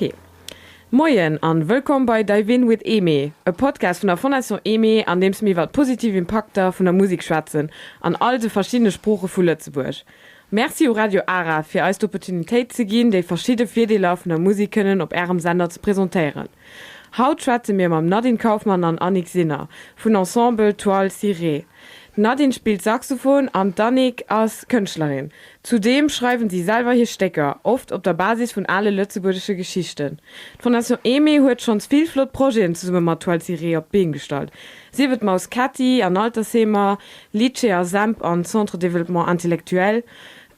Ok. Moien an wëllkomm bei Dive In with Aimée, e Podcast vun der Fondation Aimée, an deems mir iwwer d'positiv Impakter vun der Musek schwätzen an all de verschiddene Sprooche vu Lëtzebuerg. Merci u Radio Ara fir eis d'Opportunitéit ze ginn, déi verschidde Virdeeler vun der Musek kënnen op ärem Sender ze presentéieren. Haut schwätze mir mam Nadine Kauffmann an Annick Sinner vun Ensemble Toile Cirée. D'Nadine spillt Saxophon an d'Annick ass Kënschtlerin. Zudeem schreiwen si selwer hir Stécker, oft op der Basis vun ale lëtzebuergesche Geschichten. D'Fondation Aimée huet schonns vill flott Projeten zesumme mat Toile Cirée op d'Been gestallt, sief et d'Maus Kätti an Altersheemer, Lycée a Semp an Centre Développement Intellectuel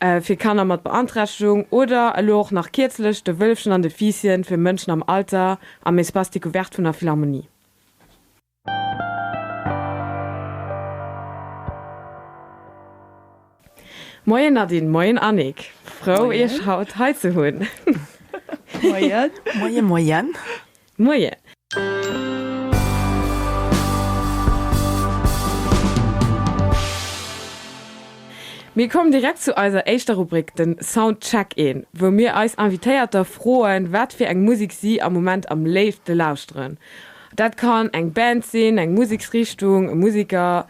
fir Kanner mat Beanträchtegung oder elo och nach kierzlech de Wëllefchen an de Fiisschen fir Mënschen am Alter am Espace Découverte vun der Philharmonie. Moien Nadine, moien Annick, frou iech haut hei ze hunn. Moien. Moien, moien. Moien. Mir kommen direkt zu eiser éischter Rubrik, den Sound Check-In, wou mir eis Invitéierter froen, wat fir eng Musek si am Moment am léifste lauschteren. Dat kann eng Band sinn, eng Museksrichtung, e Museker,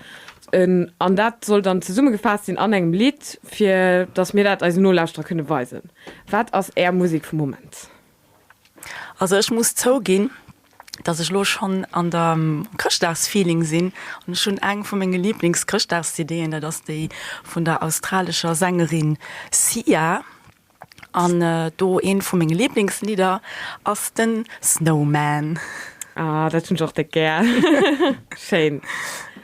en, an dat soll dann zesummegefaasst sinn an engem Lidd, fir dass mir dat eisen Nolauschterer kënne weisen. Wat ass Är Musek vum Moment? Also ech muss zouginn, dass ech lo schonn an der Chrëschtdagsfeeling sinn an ech hunn eng vu menge Lieblings-Chrëschtdags-CDen, dat ass déi vun der australescher Sängerin Sia. An do eent vu menge Lieblingslidder ass den Snowman. Ah, dat hunn ech och déck gär. Schéin.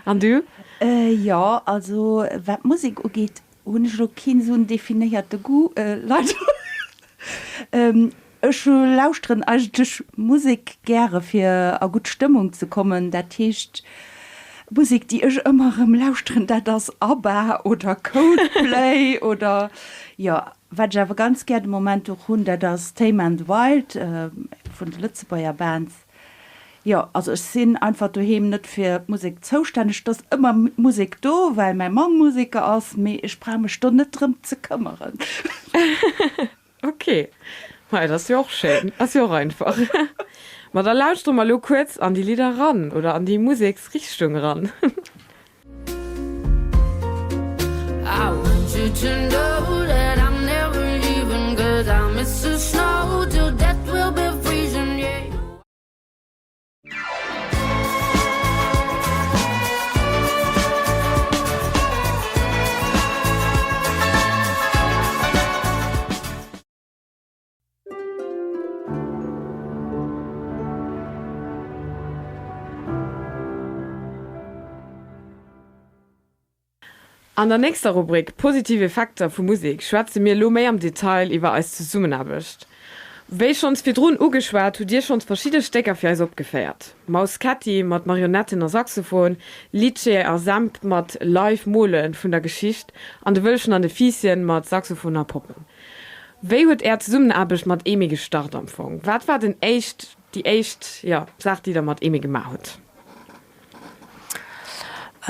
An du? Jo, also wat d'Musek ugeet, hunn ech elo keen esou en definéierte Goût, leider. Ech lauschteren eigentlech Musek gäre fir a gutt Stëmmung ze kommen. Dat heescht, Musek déi ech ëmmer erëm lauschteren, dat ass ABBA oder Coldplay oder jo. Wat ech awer ganz gär de Moment och hunn, dat ass Tame and the Wild vun de Lëtzebuerger Bands. Jo, also ech sinn einfach doheem net fir d'Musek zoustänneg. Et ass ëmmer Musek do, well mäi Mann Museker ass, mee ech brauch mech do net drëm ze këmmeren. Ok, ma et ass jo och schéin, ass jo och einfach. Ma da lauschtere mer elo kuerz an déi Lidder eran oder an déi Museksrichtung eran. I want you to know that I'm never leaving 'Cause I miss the snow till death will be freezing, yeah. An der nächster Rubrik Positiv Effekter vu Musek schwätze mir elo méi am Detail iwwer eis Zesummenaarbecht. Wéi schonns virdrun ugeschwat, hutt Dir schonns verschidde Stécker fir eis opgeféiert. Maus Kätti mat Marionetten a Saxophon, Litche a Semp mat live Mole vun der Geschicht an de Wëllchen an de Fiisschen mat Saxophon a Poppen. Wéi huet Är Zesummenaarbecht mat Aimée gestart am Fong? Wat war den éischt, déi éischt, jo, Saach déi Der mat Aimée gemaach hutt?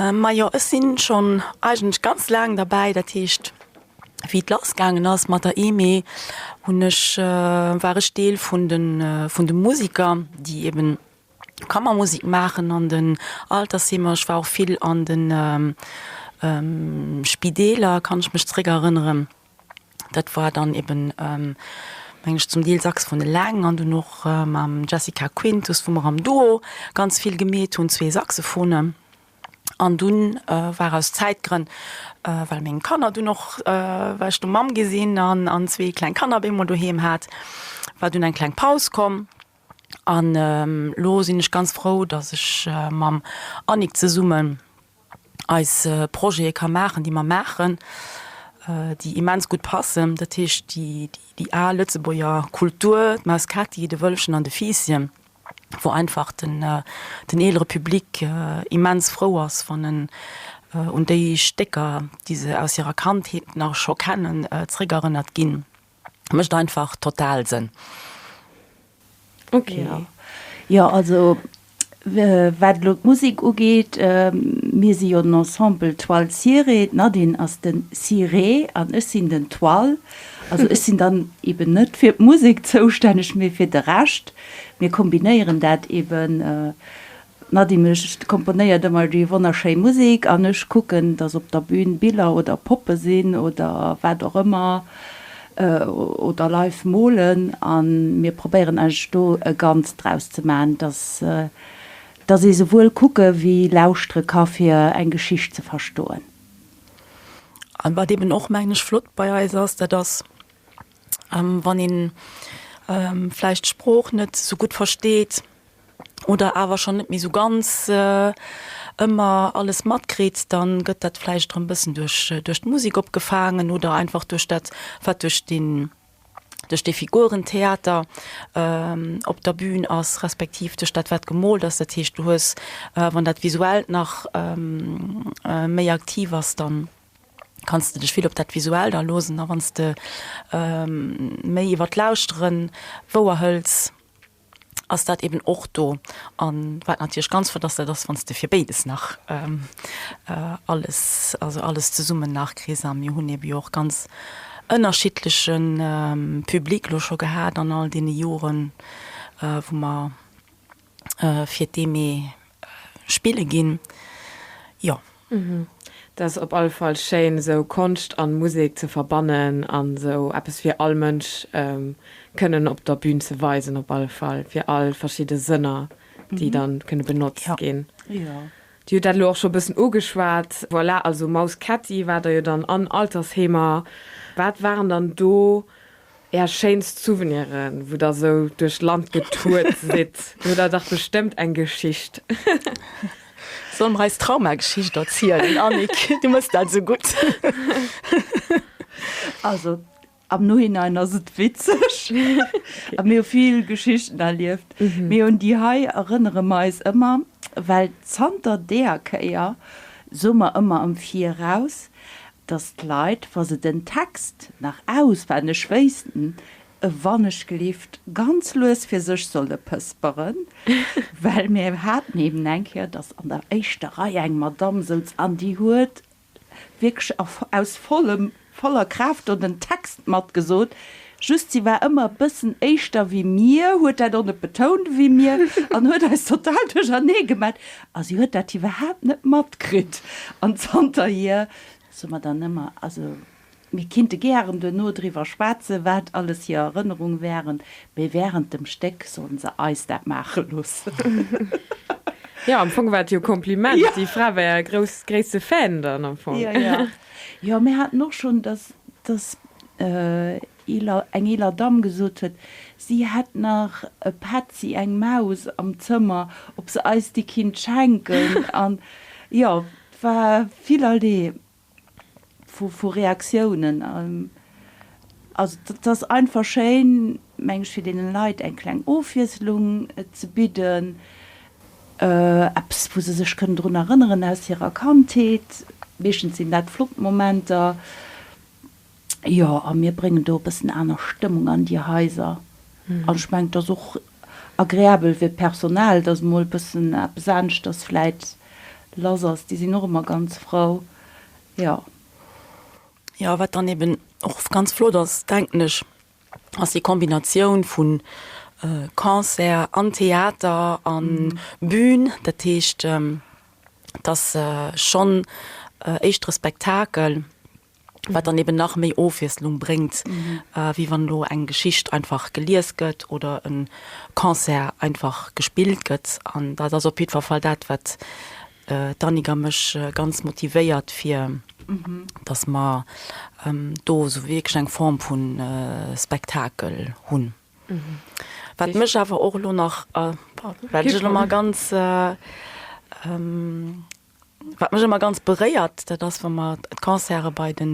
Majo, ech sinn schonn eigentlech ganz laang derbäi. Dat heescht, wéi et lass gaangen ass mat der Aimée, hunn ech, war ech Deel vun de, vun de Musiker, déi eben Kammermusek maachen an den Altersheemer. Ech war och vill an de Spideeler, kann ech mech zréckerënneren. Dat war dann eben, meng ech, zum Deel Saxophon eleng an dunn och mam Jessica Quintus, wou mer am Duo ganz vill gemeet hunn, zwee Saxophonen. An dunn war aus Zäitgrënn, well meng Kanner dunn och, well ech du Mamm gi sinn an zwee kleng Kanner op eemol doheem hat, war dunn eng kleng Paus komm. An elo sinn ech ganz frou, datt ech mam Annick zesummen eis Projete ka maachen, déi mer maachen, déi immens gutt passen. Dat heescht, déi al Lëtzebuerger Kultur, d'Maus Kätti, de Wëllefchen an de Fiisschen, wou einfach den eelere Public immens frou ass, wann en un déi Stécker, déi se aus hirer Kandheet nach scho kennen, zréckerënnert ginn. Mécht einfach total Sënn. Ok. Jo, also wat elo d'Musek ugeet, mir si jo den Ensemble Toile Cirée, d'Nadine ass den Ciré an ech sinn den Toile. Also ech sinn dann eben net fir d'Musek zoustänneg, mee fir de Rescht. Mir kombinéieren dat eben. D'Nadine mécht, komponéiert ëmmer déi wonnerschéi Musek an ech kucken, dass op der Bühn Biller oder Poppe sinn oder wat och ëmmer oder live molen a mir probéieren eigentlech do e Ganzt draus ze maachen, dass dass ee souwuel kucke wéi lauschtere ka fir eng Geschicht ze verstoen. An wat eben och, mengen ech, flott bei eis ass, dat ass, wann een vläicht d'Sprooch net esou gutt versteet oder awer schonn net méi esou ganz ëmmer alles matkritt, dann gëtt dat vläicht erëm bëssen duerch duerch d'Musek opgefaangen oder einfach duerch dat, wat duerch deen duerch dee Figurentheater op der Bühn ass, respektiv duerch dat, wat gemoolt ass. Dat heescht, du hues, wann dat Visuellt nach méi aktiv ass, dann kanns de dech vill op dat Visuellt aloosen. A wann s de méi iwwer d'Lauschteren wouerhëls, ass dat eben och do. An wat natierlech ganz flott ass, dat ass, wann s de fir béides nach alles, also alles zesummen nach kriss. A mir hunn ebe jo och ganz ënnerschiddleche Public elo scho gehat an all deene Joren, wou mer fir d'Aimée spille ginn. Jo. Dat ass op alle Fall schéin, esou Konscht an Musek ze verbannen an esou eppes fir all Mënsch kënnen op der Bühn ze weisen, op alle Fall fir all verschidde Sënner, déi dann kënne benotzt ginn. Dir hutt dat elo och scho e bëssen ugeschwat. Voilà, also Maus Kätti waart der jo dann an Altersheemer. Wat waren dann do Är schéinst Souveniren, wou der sou duerch d'Land getourt sidd? Do hutt der dach bestëmmt eng Geschicht. Solle mer eis Traumageschicht erzielen, Annick? Du mëss dat sou gutt. Also, am Nohinein ass et witzeg. A mir hu vill Geschichten erlieft. Mee un déi hei erënnere mer eis ëmmer, well zanter deeër Kéier soe mer ëmmer am Viraus, dass d'Leit, wa se den Text nach auswenneg wéissten, e Wannechgelift ganz lues fir sech solle pësperen, well mir haten eben eng Kéier, dass an der éischter Rei eng Madamm souz an déi huet wierklech aus vollem, voller Kraaft do den Text matgesot, just si war ëmmer e bëssen éischter wéi mir, huet dat och net betount ewéi mir an huet eis total duerchernee gemat a si huet dat iwwerhaapt net matkritt an zanterhier Soe mer dann ëmmer, also mir kinnte gären duerno driwwer schwätzen, wat alles hir Erënnerung wären, mee während dem Stéck sollen se eis dat maache loossen. Jo, am Fong war et jo e Kompliment. Déi Fra war ja grouss, gréisste Fan dann am Fong. Jo, jo. Jo, mir haten och schonn, dass, dass eeler, eng eeler Damm gesot huet, si hätt nach e Petzi, eng Maus am Zëmmer, ob se eis déi kinnt schenken. An jo, Et war villerlee vu Reaktiounen. Also et ass einfach schéin, meng ech, fir deene Leit eng kleng Ofwiesslung ze bidden, eppes wou se sech kënnen drun erënneren aus hirer Kandheet. Meeschtens sinn dat flott Momenter. Jo, a mir bréngen do e bëssen aner Stëmmung an déi Haiser. An ech mengen, et ass och agreabel fir d'Personal, dass emol e bëssen eppes aneschters vläit lass ass. Déi sinn och ëmmer ganz frou, jo. Jo, wat dann eben och ganz flott ass, denken ech, ass déi Kombinatioun vu Concert an Theater a Bühn. Dat heescht, et ass schonn éischter e Spektakel. wat dann eben nach méi Ofwiesslung bréngt, wéi wann elo eng Geschicht einfach gelies gëtt oder e Concert einfach gespillt gëtt. An dat ass op jiddwer Fall dat, wat d'Annick a mech ganz motivéiert, fir datt mer do esou wierklech eng Form vu Spektakel hunn. Wat mech awer och elo nach, wat ech elo mol ganz, Wat mech ëmmer ganz beréiert, dat ass, wa mer d'Concerte bei de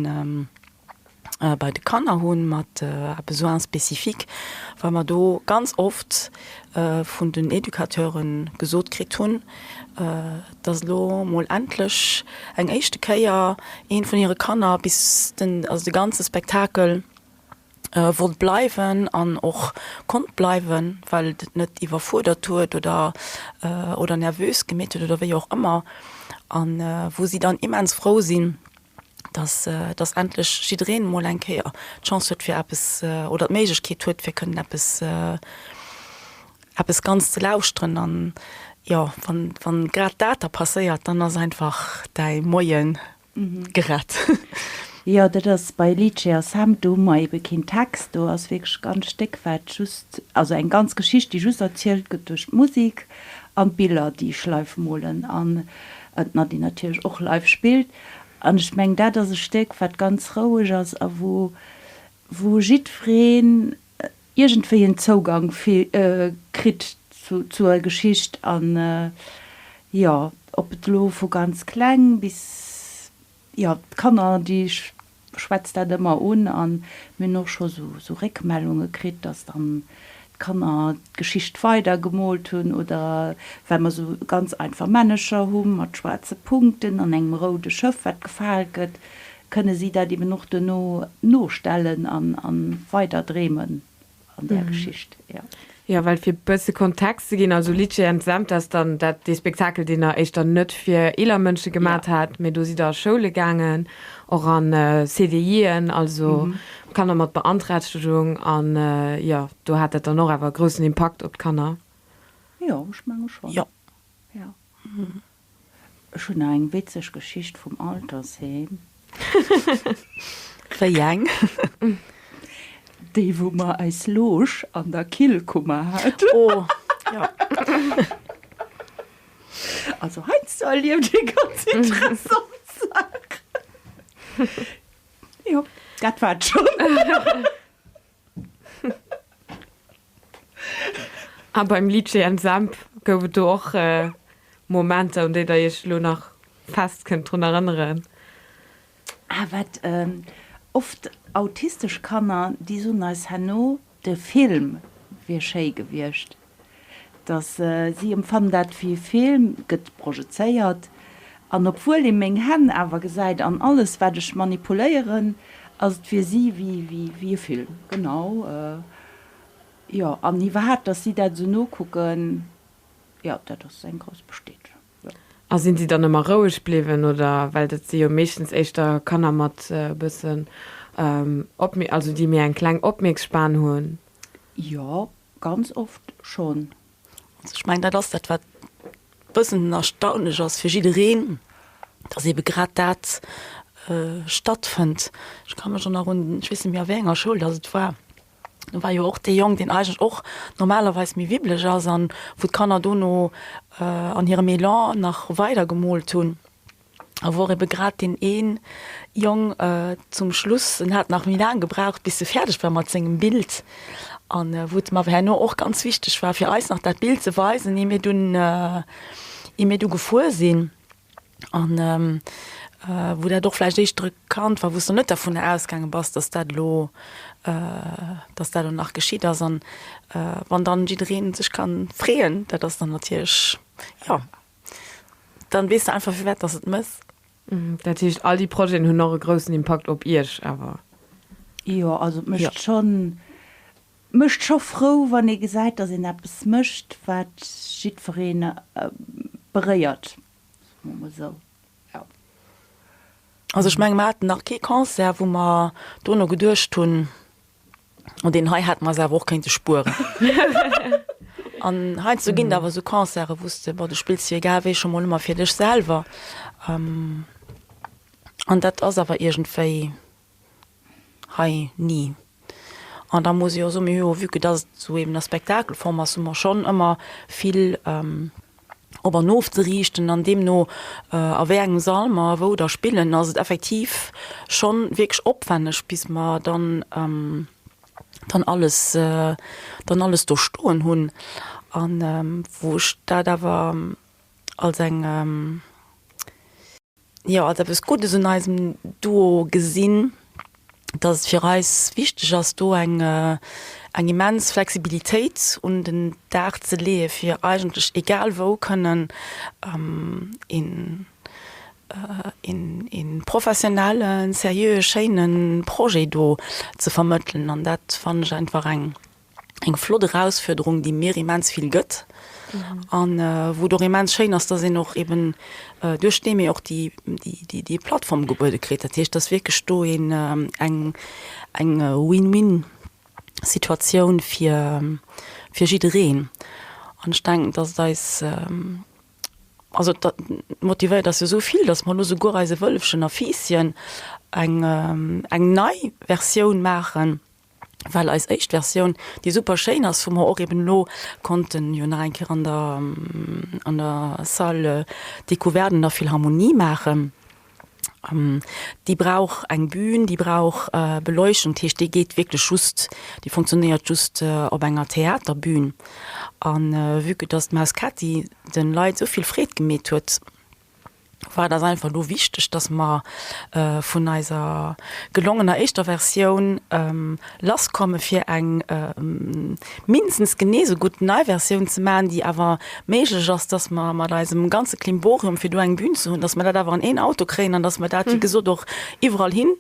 bei de Kanner hunn mat à besoins spécifiques, well mer do ganz oft vun den Educateure gesot kritt hunn, dass elo mol endlech eng éischte Kéier eent vun hire Kanner bis den, also de ganze Spektakel wollt bleiwen an och konnt bleiwen, well et et net iwwerfuerdert huet oder oder nervös gemeet huet oder wéi och ëmmer. An wou si dann immens frou sinn, Dass, dass endlech jiddereen emol eng Kéier d'Chance huet fir eppes oder d'Méiglechkeet huet fir kënnen eppes, eppes ganz ze lauschteren. An jo, wann, wann grad dat da passéiert, dann ass einfach däi Moie gerett. Jo, dat ass bei Lychee a Sam, do hu mer ebe keen Text, do ass wierklech e ganz Stéck wat just, also eng ganz Geschicht déi just erzielt gëtt duerch d'Musek an d'Biller déi ech live molen an d'Nadine natierlech och live spillt. An ech mengen, dat ass e Stéck, wat ganz roueg ass a wou, wou jiddwereen iergendwéi en Zougang kritt zur Geschicht. An, jo, ob et elo vu ganz kleng bis, jo, d'Kanner, déi schwätzt dat ëmmer un an mir hunn och scho sou Réckmeldunge kritt, dass dann d'Kanner d'Geschicht weider gemoolt hunn oder well mer sou ganz einfach Männecher hu mat schwaarze Punkten an engem roude Schëff wat gefaalt gëtt, kënne si dat eben och duerno nostellen an weider dreemen. an där Geschicht, jo. Jo, well fir bësse Kontext ze ginn, also Litchi and Sempt ass dann dat dee Spektakel, deen der éischter net fir eeler Mënsche gemat hat, mee do sidd der a Schoule gaangen, och an CDIen, also Kanner mat Beanträchtegung an jo, do hat dat dann och awer e groussen Impakt op d'Kanner. Jo, ech menge schonn. Jo. Jo. Ech hunn nach eng witzeg Geschicht vum Altersheem. Wéi eng? Déi wou mer eis Loge an der Killkummer haten. Oh, jo. Also heiansdo erlieft ee ganz interessant Saachen. Jo, dat war et schonn. A beim Lycée en Semp gouf et do och Momenter, un déi der iech elo nach fest kënnt drun erënneren? Ah, wat oft autistesch Kanner, déi soen eis herno, de Film wier schéi gewiescht. Dass si empfannen dat wéi e Film, gëtt projezéiert an obwuel ee meng Hänn awer gesäit an alles wat ech manipuléieren, ass et fir si wéi e Film. Genau, jo. An iwwerhaapt, dass si dat esou nokucken, jo, dat ass eng grouss Bestätegung, jo. A sinn si dann ëmmer roueg bliwwen oder, well dat si jo meeschtens éischter Kanner mat e bëssen Opmierk, also déi méi eng kleng Opmierksspan hunn? Jo, Ganz oft schonn. Also ech mengen, dat ass dat, wat e bëssen erstaunlech ass fir jiddereen, dass eebe grad dat stattfënnt. Ech ka mech och nach un, ech weess net méi a wéi enger Schoul dass et war, do war jo och dee Jong, deen eigentlech och normalerweis méi wibbeleg ass an wou d'Kanner dono an hirem Elan nach weider gemoolt hunn. A wor ebe grad deen een Jong zum Schluss, en hat nach méi laang gebraucht bis e fäerdeg war mat sengem Bild, an wou et em awer herno och ganz wichteg war fir eis nach dat Bild ze weisen, ier mir dunn, ier mir du gefuer sinn, an wou dat och vläicht éischter e Kand war, wou s de net dervunner ausgaange bass, dass dat elo, dass dat elo nach geschitt ass. An wann dann jiddereen sech kann freeën, dat ass dann natierlech, jo. Dann weess de einfach firwat dass et mëss. Dat heescht all déi Projeten hunn och e groussen Impakt op iech awer? Jo, also et mécht schonn, mécht scho frou wann ee gesäit, dass een eppes mécht wat jiddweree beréiert, soe mer mol esou, jo. Also ech menge mer haten nach kee Concert wou mer dono geduecht hunn, An deen hei hätte mer eis awer och kéinte spueren. An heiansdo ginn et awer esou Concerten, wou s de, bon, du spills jo egal wéi scho mol ëmmer fir dech selwer. An dat ass awer iergendwéi hei ni. An da muss ech och soen, mir hu jo, vue que dass et esou eben a Spektakelform ass, hu mer schonn ëmmer vill, op an of ze riichten an deemno a wéi engem Sall mer wou da spillen, ass et effektiv schonn wierklech opwänneg bis mer dann dann alles dann alles do stoen hunn an wou ech dat awer als eng jo, als eppes Guddes un eisem Duo gesinn, dass et fir eis wichteg ass, do eng, eng immens Flexibilitéit un den Dag ze leeë fir eigentlech egal wou kënnen een, een, een professionellen, seriöe, schéine Projet do ze vermëttelen. An dat fannen ech einfach eng. Eng flott Erausfuerderung, déi mir immens vill gëtt an wou et och immens schéin ass, dass een och eben duerch d'Aimée och déi, déi, déi Plattform gebuede kritt. Dat heescht, dass wierklech do een eng, eng Win-win-Situatioun fir, fir jiddereen. An ech denken, dass et eis, also dat motivéiert eis jo esou vill, dass mer elo souguer eise Wëllefchen a Fiisschen eng, eng nei Versioun maachen. well eis éischt Versioun, déi super schéin ass, wou mer och eben elo konnten jo nach eng Kéier an der, an der Salle découverte an der Philharmonie maachen, déi brauch eng Bühn, déi brauch Beleuchtung, dat heescht, déi geet wierklech just, déi funktionéiert just op enger Theaterbühn. A vue que dass d'Maus Kätti de Leit esou vill Freed gemeet huet, war et eis einfach elo wichteg, dass mer vun eiser gelongener éischter Versioun lasskomme fir eng mindestens genee esou gutt nei Versioun ze maachen, déi awer méiglech ass, dass mer mat eisem ganze Klimborium, fir do eng Bühn ze hunn, dass mer dat awer an een Auto kréien an dass mer dat, wéi gesot, och iwwerall hin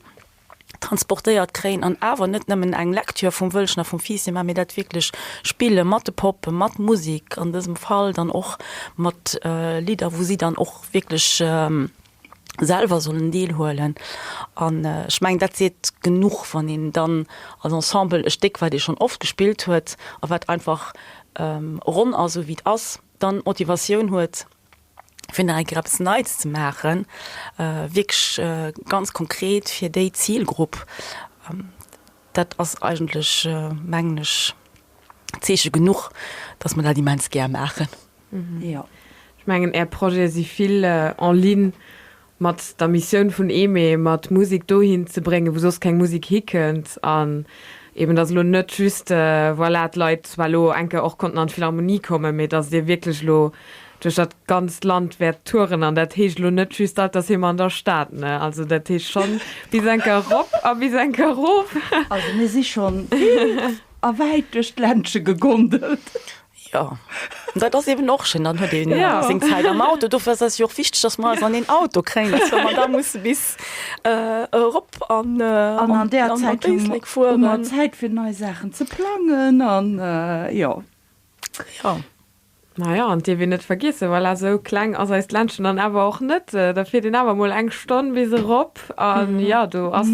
transportéiert kréien an awer net nëmmen eng Lecture vum Wëllchen a vum Fiisschen maachen, mee dat wierklech spille mat de Poppe, mat Musik, an dësem Fall dann och mat Lidder, wou si dann och wierklech selwer sollen deelhuelen. An ech mengen, dat seet genuch, wann een dann als Ensemble e Stéck, wat ee schonn oft gespillt huet a wat einfach ronn ass, esou wéi et ass, dann d'Motivatioun huet, fir nach eng Kéier eppes Neits ze maachen, wierklech ganz konkret fir déi Zilgrupp, dat ass eigentlech, mengen ech, Zeeche genuch, dass mer dat immens gär maachen. Jo. Ech mengen, Är Projete si vill en ligne mat der Missioun vun EME, mat Musek dohin ze bréngen, wou soss keng Musek hikënnt. An eben, dass elo net just, voilà, d'Leit zwar elo eng Kéier och konnten an d'Philharmonie kommen, mee dass Dir wierklech elo duerch dat ganzt Land wäert touren. An dat heescht elo net just Altersheemer an der Stad, ne? Also dat heescht schonn bis eng Kéier erop a bis eng Kéier erof. Also mir si schonn vill a wäit duerch d'Ländche gegondelt. Jo, dat ass eben och schéin, dann huet een seng Zäit am Auto. Dofir ass et jo och wichteg, dass mer eis an een Auto kréien, dass wa mer da musse bis erop an An an där Zäit hu mer Zäit fir nei Saachen ze plangen an jo. Jo. Naja, an dierf een net vergiessen, voilà, esou kleng ass eist Ländchen dann awer och net. Da fiert een awer mol eng Stonn bis erop an jo, do ass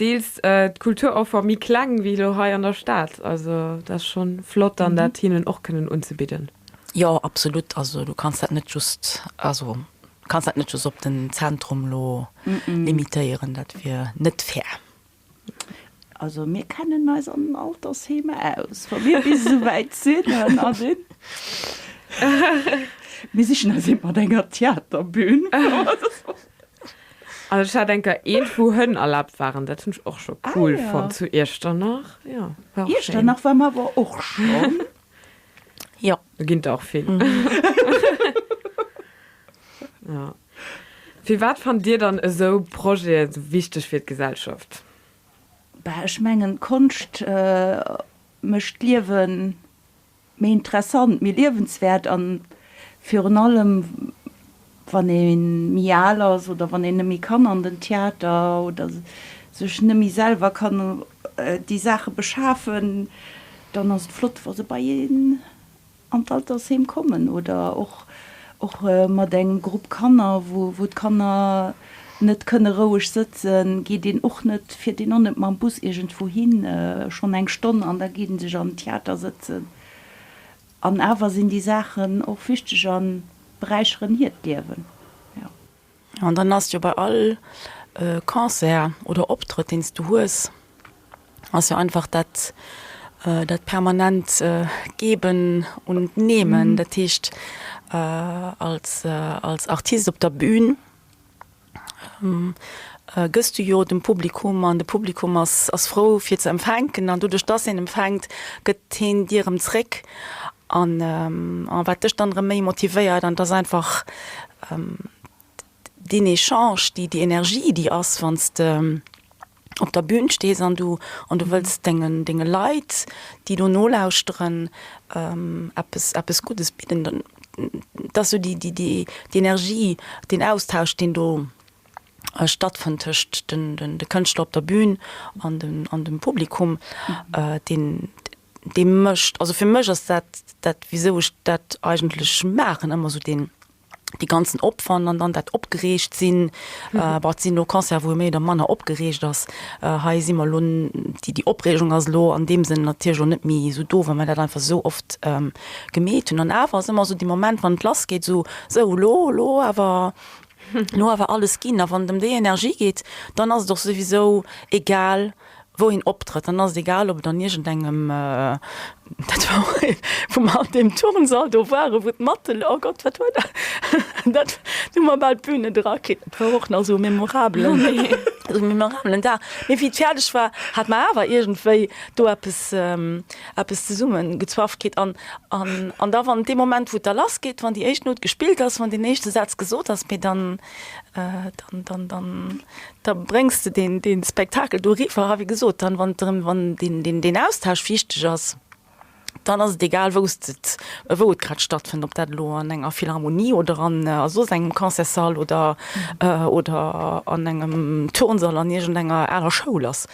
deels d'Kulturoffer méi kleng wéi elo hei an der Stad. Also dat ass schonn flott dann dat hinnen och kënnen unzebidden. Jo, absolut. Also du kanns dat net just, also kanns dat net just op den Zentrum elo limitéieren, dat wier net fair. Also mir kennen eis an den Altersheemer aus, wa mir bis esou wäit sinn, Nadine. Mir sichen eis eent mat enger Theaterbün. Also ech hat eng Kéier eent, wou Hënn erlaabt waren, dat hunn ech och scho cool fonnt zu Iechternach. Jo, war och schéin. Iechternach ware mer awer och schonn. Jo. Do ginn der och vill. Jo. Firwat fannt Dir dann esou Projeten esou wichteg fir d'Gesellschaft? Bah, ech mengen, Konscht mécht d'Liewe méi interessant, méi liewenswäert an virun allem wann ee méi al ass oder wann een net méi kann an den Theater oder sech net méi selwer kann déi Saache beschafen, dann ass et flott, wa se bei een an d'Altersheem kommen oder och och mat engem Grupp Kanner, wou wou d'Kanner net kënne roueg sëtzen, geet een och net, fiert een och net mam Bus iergendwou hin, schonn eng Stonn an da geet een sech an den Theater sëtzen. An awer sinn déi Saachen och wichteg a beräicheren hiert Liewen, jo. An dann ass jo bei all Concert oder Optrëtt, deen s du hues, ass jo einfach dat, dat permanent Geben und Nehmen. Dat heescht, als, als Artist op der Bühn gëss du jo dem Publikum an de Publikum ass, ass frou fir ze empfänken an doduerch, dass een empfänkt, gëtt heen dir erëm zréck an, a wat dech dann erëm méi motivéiert an et ass einfach deen Echange, déi, déi Energie, déi ass, wann s de op der Bühn stees an du, an du wëlls dengen, denge Leit, déi do nolauschteren, eppes, eppes Guddes bidden, dann, dat ass esou déi, déi, déi, déi Energie, deen Austausch, deen do stattfënnt tëscht den, den, de Kënschtler op der Bühn an dem, an dem Publikum, deen. dee mécht, also fir mech ass dat dat wisou ech dat eigentlech maachen, ëmmer esou deen dee ganzen Opwand an dann dat opgereegt sinn. Bon, et sinn elo Concerten, wou ee méi oder manner opgereegt ass. Hei si mer elo, déi déi Opreegung ass elo an deem Sënn natierlech elo net méi esou do, well mer dat einfach esou oft gemeet hunn. An awer ass ëmmer esou dee Moment, wann et lassgeet, esou, sou elo, elo awer, elo awer alles ginn. A wann et ëm déi Energie geet, dann ass et och souwisou egal, wou een optrëtt, dann ass et egal, ob et an iergendengem, dat war och een, wou mer an deem Turnsall do waren, wou d'Matte, oh Gott, wat war dat, dat, do hu mer bal d'Bün net erakritt, dat war och nach esou e memorabelen, esou e memorabelen Dag. Mee wéi et fäerdeg war, hat mer awer iergendwéi do eppes, eppes zesummegezwafft kritt. An, an, an da wann dee Moment, wou et da lassgeet, wann déi éischt Nout gespillt ass, wann deen éischte Saz gesot ass, mee dann, dann, dann, dann, da bréngs de deen, deen Spektakel do eriwwer. A wéi gesot, dann, wann et drëm, wann deen, deen, deen Austausch wichteg ass, dann ass et egal, wou s de et, wou et grad stattfënnt, ob dat elo an enger Philharmonie oder an a soss engem Concertssall oder, oder an engem Turnsall an iergendenger aler Schoul ass.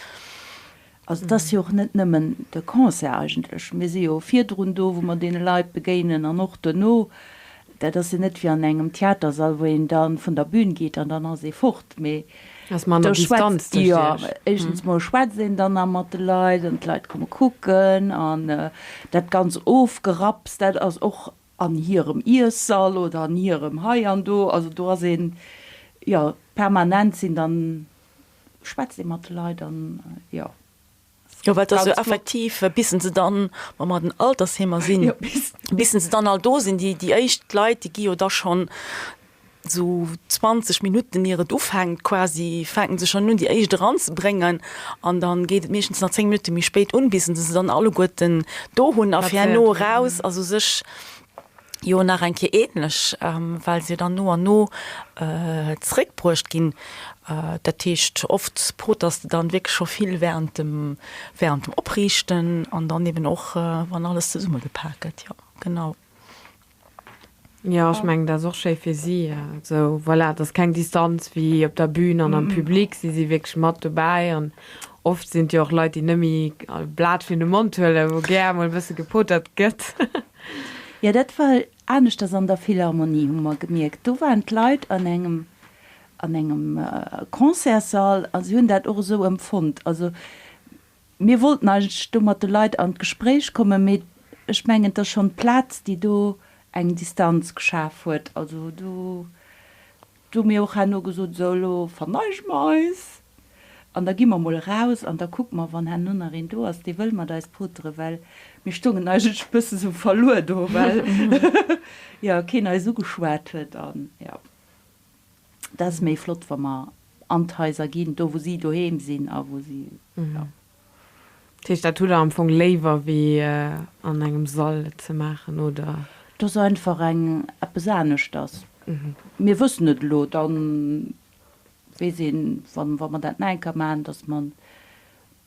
Also et ass jo och net nëmmen de Concert eigentlech. Mir si jo virdrun do, wou mer deene Leit begéinen an och duerno. Dat ass jo net wéi an engem Theatersall, wou een da vun der Bühn geet an dann ass ee fort. Mee Ass manner do Distanz schwätzt, tëscht jo, iech. éischtens mol schwätzt een dann nach mat de Leit an d'Leit komme kucken an dat ganz Ofgerapps, dat ass och an hirem Iessall oder an hirem hei an do. Also do ass een, jo, permanent sinn dann Schwätzt ee mat de Leit an jo. Jo, well et ass jo effektiv, bissen se dann, wa mer an den Altersheemer sinn, bissen se dann all do sinn, déi déi éischt Leit, déi gi jo da schonn esou 20 Minutten ier et ufänkt quasi, fänken se schonn un déi éischt eranzebréngen an dann geet et meeschtens nach 10 Minutte méi spéit un, bissen se se dann alleguerten do hunn a fir herno eraus, also sech jo nach eng Kéier ähnlech, well se jo dann no an no zeréckbruecht ginn. Dat heescht, oft poters de dann wierklech scho vill während dem, während dem Opriichten an dann eben och, wann alles zesummegepak gëtt. Jo, genau. Jo, ech mengen, dat ass och schéi fir si. Esou, voilà, et ass keng Distanz wéi op der Bühn an am Public. Si si wierklech mat dobäi an oft sinn et jo och Leit, déi net méi e Blat virun de Mond huelen, wou gär emol e bësse gepotert gëtt. Jo, dat war aneschters an der Philharmonie, hu mer gemierkt. Do waren d'Leit an engem, an engem Concertssall a si hunn dat och esou empfonnt. Also mir wollten eigentlech do mat de Leit an d'Gespréich kommen, mee ech mengen, et ass schonn d'Plaz, déi do eng Distanz geschaf huet. Also do, Do hu mir och herno gesot, esou elo verneige mer eis an da gi mer mol eraus an da kucke mer, wann herno nach een do ass, dee wëll mat eis poteren, well mir stoungen eigentlech e bësse sou verluer do, well jo keen eis ugeschwat huet. An jo, dat ass méi flott, wa mer an d'Haiser ginn, do wou si doheem sinn a wou si, jo. Dat heescht, dat hutt Der am Fong léiwer wéi an engem Sall et ze maachen, oder? Et ass einfach eng eppes aneschters. Mir wëssen et elo, da weess een, wa wa mer dat nach eng Kéier maachen, datt mer,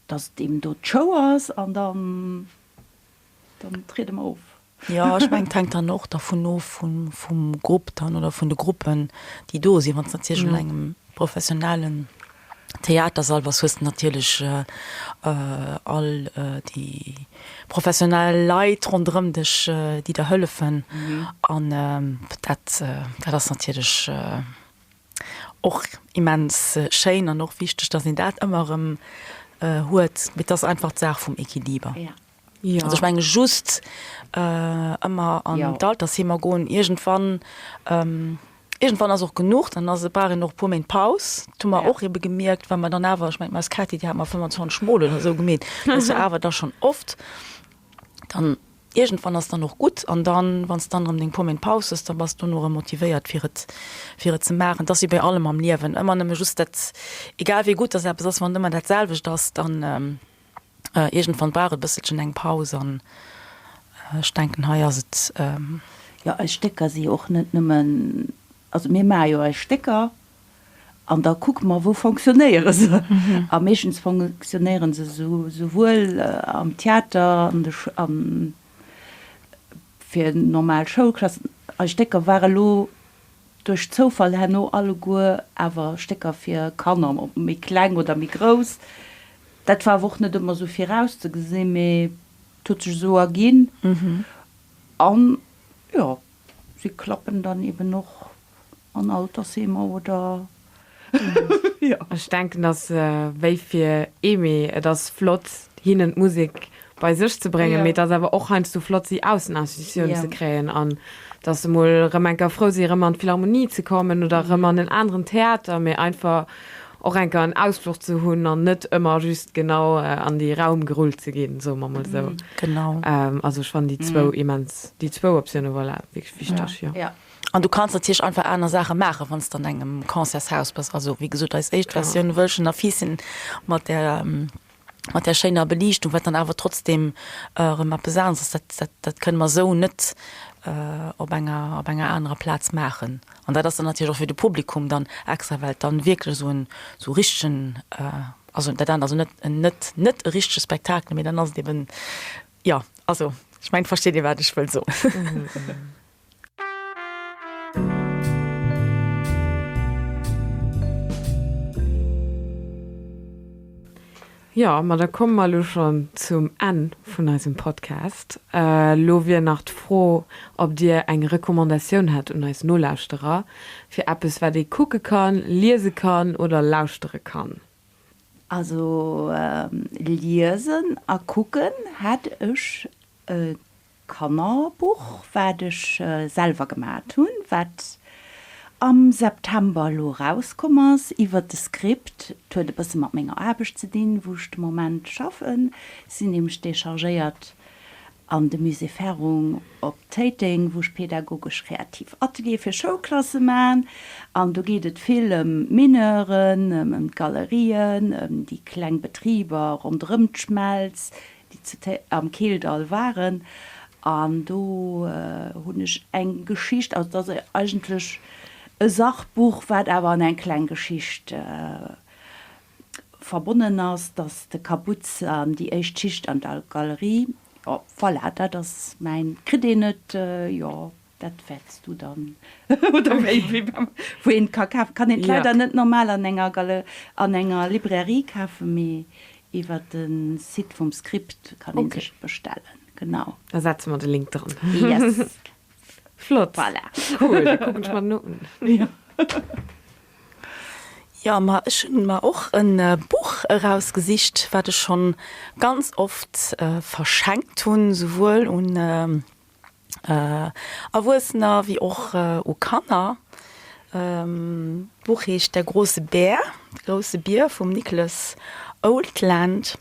datt et eben do d'Show ass an dann, dann triede mer of. Jo, ech mengen, et hänkt dann och dervun of, vum Grupp dann oder vun de Gruppen, déi do sinn. Wann s de natierlech an engem professionellen Theatersall bass, hues de natierlech all déi professionell Leit ronderëm dech, déi der hëllefen. An dat, dat ass natierlech och immens schéin an och wichteg, datt een dat ëmmer erëm huet. Mee et ass einfach d'Saach vum Equiliber. Jo. Also ech menge just ëmmer an d'Altersheemer goen, iergendwann, iergendwann ass och genuch, dann ass, brauch een och e puer Méint Paus. Dat hu mer och ebe gemierkt, well mer dann awer, ech mengen d'Maus Käthi, déi hat mer 25 Mol oder esou gemeet, dat ass jo awer da schonn oft. Dann iergendwann ass dann och gutt an dann, wann s de dann erëm deng puer Méint Paus hues, da bass du dono erëm motivéiert fir et, fir et ze maachen. Et ass wéi bei allem am Liewen, ëmmer nëmme just dat, egal wéi gutt dass eppes ass, wann et ëmmer dat selwecht ass, dann Iergendwann brauch et e bësselchen eng Paus an ech denken hei ass et. Jo, eis Stécker si jo och net nëmmen, also mir maache jo eis Stécker an da kucke mer, wou fonctionnéiere se. A meeschtens fonctionnéiere se souwuel am Theater, an de, an fir normal Schoulklassen. Eis Stécker ware lo duerch Zoufall herno alleguer awer Stécker fir Kanner, ob méi kleng oder méi grouss. Dat war awer och net ëmmer esou virauszegesinn, mee. Et huet sech esou erginn. An jo, si klappen dann eben och an Altersheemer oder jo. Ech denken, dass wéi fir Aimée, et ass flott hinnen d'Musek bei sech ze bréngen, mee et ass awer och heiansdo flott si aus den Institutiounen ze kréien an dass se mol erëm eng Kéier frou si erëm an d'Philharmonie ze kommen oder erëm an en aneren Theater, mee einfach och eng Kéier en Ausfluch ze hunn an net ëmmer just genau an déi Raum gerullt ze ginn, soe mer mol esou. Genau. Also ech fannen déi zwou immens, déi zwou Optioune, voilà, wierklech wichteg, jo. An du kanns natierlech einfach aner Saache maachen, wann s de an engem Concertshaus bass. Also wéi gesot, eis éischt Versioun Wëlchen a Fiisschen mat där, mat där schéiner Beliichtung, wat dann awer trotzdem erëm eppes aneres ass, dat, dat, dat kënne mer esou net op enger, op enger anerer Plaz maachen. An dat ass dann natierlech och fir de Publikum dann extra, well et dann wierklech esou en, esou richtegen, also dat anert ass jo net, net, net e richtege Spektakel, mee dann ass et eben, jo, also ech mengen, versteet Dir wat ech wëll soen. Jo, ma da komme mer elo schonn zum Enn vun eisem Podcast. Elo wier nach d'Fro, ob Dir eng Recommandatioun hätt un eis Nolauschterer fir eppes, wat ee kucke kann, liese kann oder lauschtere kann. Also liesen a kucken hätt ech e Kannerbuch, wat ech selwer gemat hunn, wat am September elo erauskomm ass, iwwert de Script. Et huet e bësse mat menger Aarbecht ze dinn, wou ech de Moment schaffen. Ech sinn nämlech dechargéiert an de Musée Ferrung op Téiteng, wou ech pädagogesch kreativ Ateliere fir Schoulklasse man. An do geet et vill ëm d'Mineuren, ëm d'Galerien, ëm déi kleng Betriber ronderëm d'Schmelz, déi zu am Keeldall waren, an do hunn ech eng Geschicht, also et ass eigentlech e Sachbuch, wat awer an eng kleng Geschicht verbonnen ass, dass de Kabutz an déi éischt Schicht an der Galerie, jo, voilà, dat ass mäin, kritt een et, jo. Dat wäerts du dann, oder wéi, wou een et ka kafen. Kann een et leider net normal an enger Gale, an enger Librairie kafen, mee iwwer de Site vum Script kann een sech et bestellen. Genau. Da setze mer de Link dran. Yes. Flott. Voilà. Cool, da kucken ech mer den un. Jo. Jo, ma ech hunn mer och e Buch erausgesicht, wat ech schonn ganz oft verschenkt hunn, souwuel un Erwuessener wéi och u Kanner. D'Buch heescht Der große Bär, De grousse Bier vum Nicholas Oldland.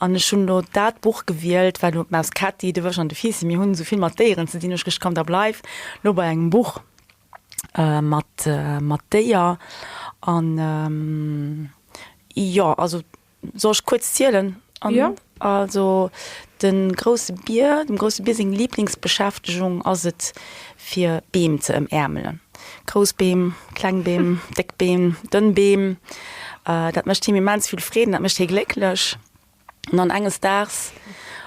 An ech hunn elo dat Buch gewielt, well elo d'Maus Ketti, de Wësch an de Fiissi, mir hunn esou vill mat Déieren ze dinn, hu ech geduecht, komm da bleif elo bei engem Buch mat mat Déier. An jo, also Soll ech kuerz zielen? Jo. Also de grousse Bier, dem grousse Bier seng Liblingsbeschäftegung ass et fir Beem ze ëmäermelen. Grouss Beem, kleng Beem, déck Beem, dënn Beem. Dat mécht him immens vill Freed an dat mécht hie glécklech. An dann enges Daags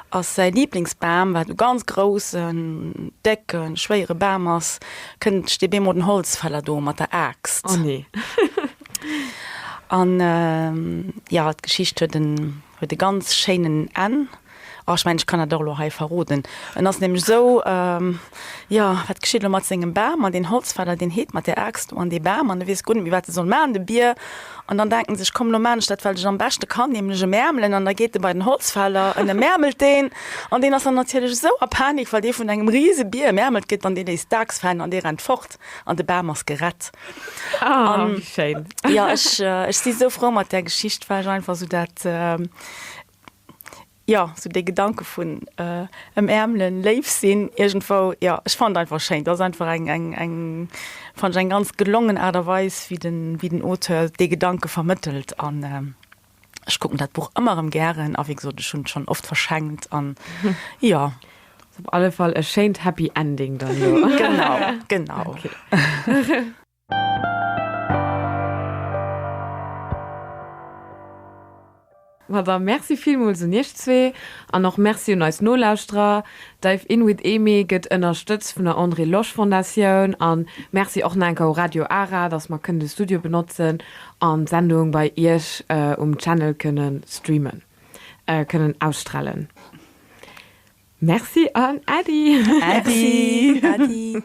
ass säi Liblingsbam, wat e ganz groussen, décken, schwéiere Bam ass, kënnt steet bemol den Holzfäller do mat der Aaxt. Oh nee. An jo, d'Geschicht huet en huet e ganz schéinen Enn. Oh, ech mengen, ech kann dat och elo hei verroden. En ass nämlech esou, jo, wat geschitt elo mat sengem Bam? An deen Holzfäller, deen heet mat där Aaxt do an dee Bam an e weess guer net méi, wat e soll maachen, de Bier. An dann denkt en sech, komm, elo maan ech dat, wat ech am beschte kann, nämlech emäermelen. An da geet e bei den Holzfäller en emäermelt deen. An deen ass dann natierlech esou a Panik, well dee vun engem rise Bier emäermelt gëtt an dee léisst d'Aaxt falen an dee rennt fort an de Bam ass gerett. Ah, wéi schéin. Jo, ech, ech si sou frou mat där Geschicht, well ech einfach sou dat, jo, sou dee Gedanke vun ëmäermelen, léif sinn iergendwou, jo, ech fannen et einfach schéin. Dat ass einfach eng, eng, eng, fannen ech eng ganz gelongen Aart a Weis, wéi den, wéi den Auteur dee Gedanke vermëttelt. An ech kucken dat Buch ëmmer erëm gären a wéi gesot, ech hunn et schonn oft verschenkt an jo. Ass op alle Fall e schéint Happy Ending dann do. Genau, genau. Okay. Ma da merci villmools un iech zwee an och merci un eis Nolauschterer. Dive In with Emy gëtt ënnerstëtzt vun der André Losch Fondatioun an merci och nach eng Kéier u Radio Ara, dass mer kënnen de Studio benotzen an d'Sendung bei iech um Channel kënnen streamen, kënnen ausstrahlen. Merci an Äddi! Äddi! Äddi!